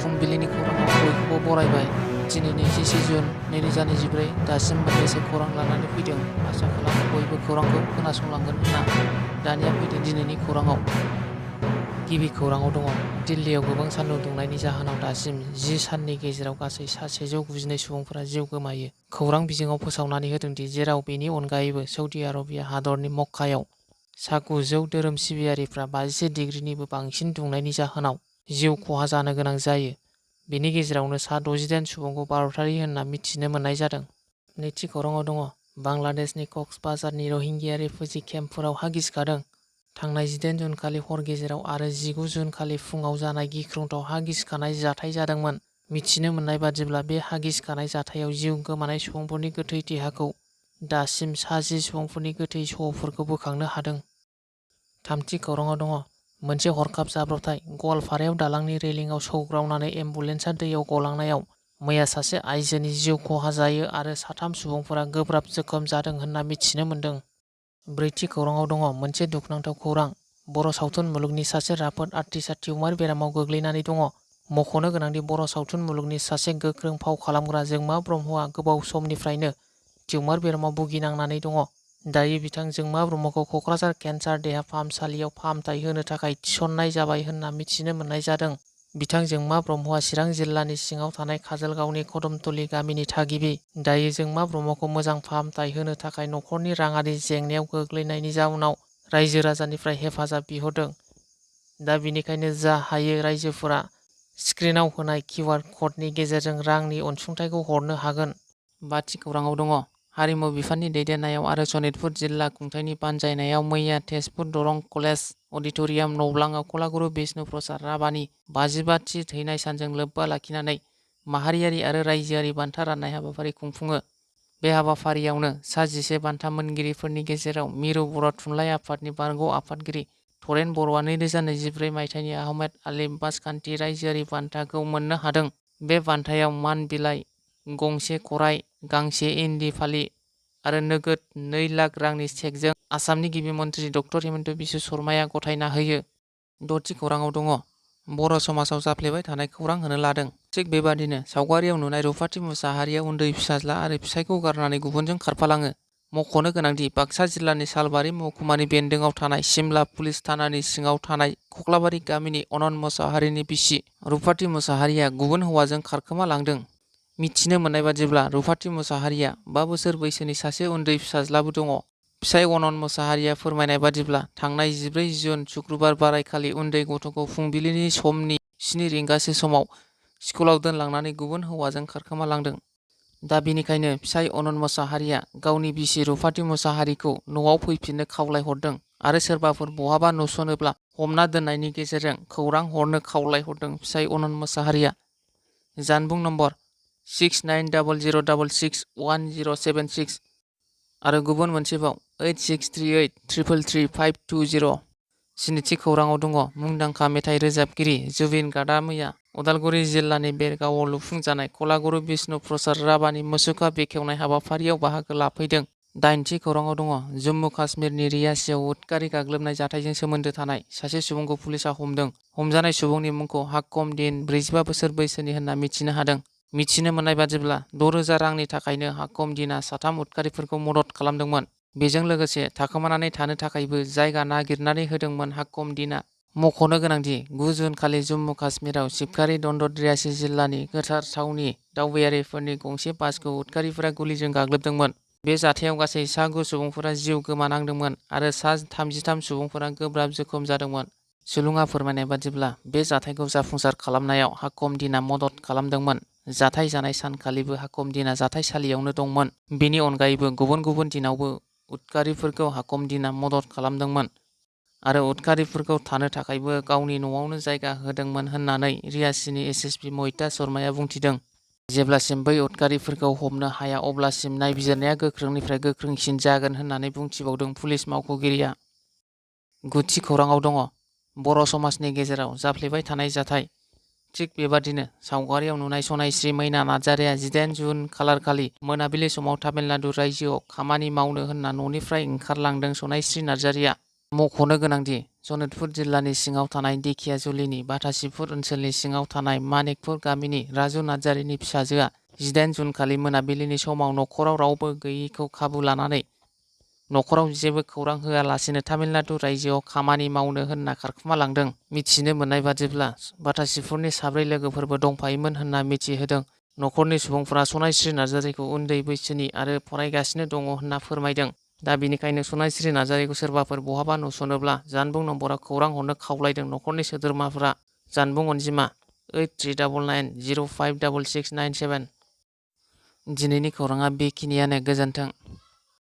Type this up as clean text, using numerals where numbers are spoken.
फुंबिलिनि खौराङाव बयखौबो बरायबाय। दिनै 21 जुन 2024 दासिम मोननैसो खौरां लानानै फैदों। आसा खालामो बयबो खौरांखौ खोनासंलांगोन होनना। दानिया फैदों दिनैनि खौराङाव। गिबि खौराङाव दङ। दिल्लीयाव गोबां सान्दुं दुंनायनि जाहोनाव दासिम 10 साननि गेजेराव गासै 792 सुबुंफोरा जिउ गोमायो। खौरां बिजोङाव फोसावनानै होदोंदि जेराव बेनि अनगायैबो सौदि आरबिया हादरनि मक्कायाव सा 900 धोरोम सिबियारिफ्रा 51 डिग्रीनिबो बांसिन दुंनायनि जाहोनाव जिउ खहा जानो गोनां जायो। बेनि गेजेरावनो सा 68 सुबुंखौ भारतारि होनना मिथिनो मोननाय जादों। नैथि खौराङाव दङ। बांलादेशनि कक्सबाजारनि रहिंग्या रिफुजि केम्पफोराव हा गिसिखादों। थांनाय 18 जुन खालि हर गेजेराव आरो 19 जुन खालि फुङाव जानाय गिख्रंथाव हा गिसिखानाय जाथाय जादोंमोन। मिथिनो मोननाय बादिब्ला बे हा गिसिखानाय जाथायाव जिउ गोमानाय सुबुंफोरनि गोथै देहाखौ दासिम सा 10 सुबुंफोरनि गोथै सह'फोरखौ बोखांनो हादों। थामथि खौराङाव दङ। मोनसे हरखाब जाब्रबथाय। गवालपारायाव दालांनि रेलिंआव सौग्रावनानै एम्बुलेन्सआ दैयाव गलांनायाव मैया सासे आइजोनि जिउ खहा जायो आरो 3 सुबुंफोरा गोब्राब जोखोम जादों होनना मिथिनो मोन्दों। ब्रैथि खौराङाव दङ। मोनसे दुखुनांथाव खौरां। बर' सावथुन मुलुगनि सासे राफोद आर्टिस्टआ टिउमार बेरामाव गोग्लैनानै दङ। मख'नो गोनांदि बर' सावथुन मुलुगनि सासे गोख्रों फाव खालामग्रा जोंमा ब्रह्मआ गोबाव समनिफ्रायनो टिउमार बेरामाव भुगिनांनानै दङ। दायो बिथां जोंमा ब्रह्मखौ क'क्राझार केन्सार देहा फाहामसालियाव फाहामथाय होनो थाखाय थिसननाय जाबाय होनना मिथिनो मोननाय जादों। बिथां जोंमा ब्रह्मआ चिरां जिल्लानि सिङाव थानाय काजोलगावनि कदमतली गामिनि थागिबि। दायो जोंमा ब्रह्मखौ मोजां फाहामथाय होनो थाखाय नखरनि राङारि जेंनायाव गोग्लैनायनि जाउनाव रायजो राजानिफ्राय हेफाजाब बिहरदों। दा बेनिखायनो जा हायो रायजोफोरा स्क्रिनआव होनाय QR क'डनि गेजेरजों रांनि अनसुंथाइखौ हरनो हागोन। बाथि खौराङाव दङ। हारिमु बिफाननि दैदेननायाव आरो सनितपुर जिल्ला खुंथायनि बानजायनायाव मैया तेजपुर दरं कलेज अडिट'रियाम नब्लाङाव कलागुरु बिष्णु प्रसाद राभानि 55थि थैनाय सानजों लोब्बा लाखिनानै माहारियारि आरो रायजोआरि बान्था राननाय हाबाफारि खुंफुङो। बे हाबाफारियावनो सा 11 बान्था मोनगिरिफोरनि गेजेराव मिरु बर' थुनलाइ आफादनि बारग' आफादगिरि धरेन बर'आ 2024 मायथाइनि आहमेद आली बाचखान्ति रायजोआरि बान्थाखौ मोननो हादों। बे बान्थायाव मान बिलाइ, गंसे खराइ, गांसे इन्दि फालि आरो नोगोद 2 लाख रांनि चेकजों आसामनि गिबि मन्थ्रि डक्टर हिमन्त बिश्व शर्माया गथायना होयो। द'थि खौराङाव दङ। बर' समाजाव जाफ्लेबाय थानाय खौरां होनो लादों। थिग बेबादिनो सावगारियाव नुनाय रुफाथि मुसाहारिया उन्दै फिसाज्ला आरो फिसायखौ गारनानै गुबुनजों खारफालाङो। मख'नो गोनांदि बाक्सा जिल्लानि सालबारि महकुमानि बेन्दोंआव थानाय सिमला पुलिस थानानि सिङाव थानाय खख्लाबारि गामिनि अनन मुसाहारिनि बिसि रुफाथि मुसाहारिया गुबुन हौवाजों खारखोमा लांदों। मिथिनो मोननाय बादिब्ला रुफाथि मुसाहारिया 5 बोसोर बैसोनि सासे उन्दै फिसाज्लाबो दङ। फिसाय अनन मुसाहारिया फोरमायनाय बादिब्ला थांनाय 14 जुन शुक्रबार बारायखालि उन्दै गथ'खौ फुंबिलिनि समनि 7 रिंगासो समाव स्कुलाव दोनलांनानै गुबुन हौवाजों खारखोमा लांदों। दा बेनिखायनो फिसाय अनन मुसाहारिया गावनि बिसि रुफाथि मुसाहारिखौ न'आव फैफिननो खावलायहरदों आरो सोरबाफोर बहाबा नुसनोब्ला हमना दोननायनि गेजेरजों खौरां हरनो खावलायहरदों। फिसाय अनन मुसाहारिया जानबुं नम्बर 6900661076 आरो गुबुन मोनसेबाव 8638333520। स्निथि खौराङाव दङ। मुंदांखा मेथाइ रोजाबगिरि जुबिन गार्गआ मैया उदालगुरि जिल्लानि बेरगावआव लुफुंजानाय कलागुरु बिष्णु प्रसाद राभानि मुसुखा बेखेवनाय हाबाफारियाव बाहागो लाफैदों। दाइनथि खौराङाव दङ। जम्मु काश्मीरनि रियासीआव उदखारि गाग्लोबनाय जाथायजों सोमोन्दो थानाय सासे सुबुंखौ पुलिसआ हमदों। हमजानाय सुबुंनि मुंखौ हाक्कम दीन 45 बोसोर बैसोनि होनना मिथिनो हादों। मिथिनो मोननाय बादिब्ला 6,000 रांनि थाखायनो हाक्कम दीनआ 3 उदखारिफोरखौ मदद खालामदोंमोन। बेजों लोगोसे थाखोमानानै थानो थाखायबो जायगा नागिरनानै होदोंमोन हाक्कम दीनआ। मख'नो गोनांदि 9 जुन खालि जम्मु काश्मीराव सिबखारि दन्दर रियासी जिल्लानि गोथार थावनि दावबायारिफोरनि गंसे बासखौ उदखारिफोरा गुलिजों गाग्लोबदोंमोन। बे जाथायाव गासै सा 9 सुबुंफोरा जिउ गोमानांदोंमोन आरो सा 33 सुबुंफोरा गोब्राब जोखोम जादोंमोन। सुलुङा फोरमायनाय बादिब्ला बे जाथायखौ जाफुंसार खालामनायाव हाक्कम दीनआ मदद खालामदोंमोन। जाथाय जानाय सानखालिबो हाक्कम दीनआ जाथायसालियावनो दंमोन। बेनि अनगायैबो गुबुन गुबुन दिनावबो उदखारिफोरखौ हाक्कम दीनआ मदद खालामदोंमोन आरो उदखारिफोरखौ थानो थाखायबो गावनि न'आवनो जायगा होदोंमोन होननानै रियासीनि SSP मयता शर्माया बुंथिदों। जेब्लासिम बै उदखारिफोरखौ हमनो हाया अब्लासिम नायबिजिरनाया गोख्रोंनिफ्राय गोख्रोंसिन जागोन होननानै बुंथिबावदों पुलिस मावख'गिरिया। गुथि खौराङाव दङ। बर' समाजनि गेजेराव जाफ्लेबाय थानाय जाथाय। थिग बेबादिनो सावगारियाव नुनाय सनायस्रि मैना नार्जारिया 18 जुन खालारखालि मोनाबिलि समाव तामिलनाडु रायजोआव खामानि मावनो होनना न'निफ्राय ओंखारलांदों। सनायस्रि नार्जारिया मख'नो गोनांदि सनितपुर जिल्लानि सिङाव थानाय धेकियाजुलिनि बाथासिपुर ओनसोलनि सिङाव थानाय मानिकपुर गामिनि राजु नार्जारिनि फिसाजोआ 18 जुन खालि मोनाबिलिनि समाव नखराव रावबो गैयैखौ खाबु लानानै नखराव जेबो खौरां होआलासिनो तामिलनाडु रायजोआव खामानि मावनो होनना खारखुमालांदों। मिथिनो मोननाय बादिब्ला बाथासिपुरनि 4 लोगोफोरबो दंफायोमोन होनना मिथिहोदों। नखरनि सुबुंफोरा सनायश्री नार्जारिखौ उन्दै बैसोनि आरो फरायगासिनो दङ होनना फोरमायदों। दा बेनिखायनो सनायश्री नार्जारिखौ सोरबाफोर बहाबा नुसनोब्ला जानबुं नम्बराव खौरां हरनो खावलायदों। नखरनि सोद्रोमाफोरा जानबुं अनजिमा 8399056697। दिनैनि खौराङा बेखिनियानो। गोजोन्थों।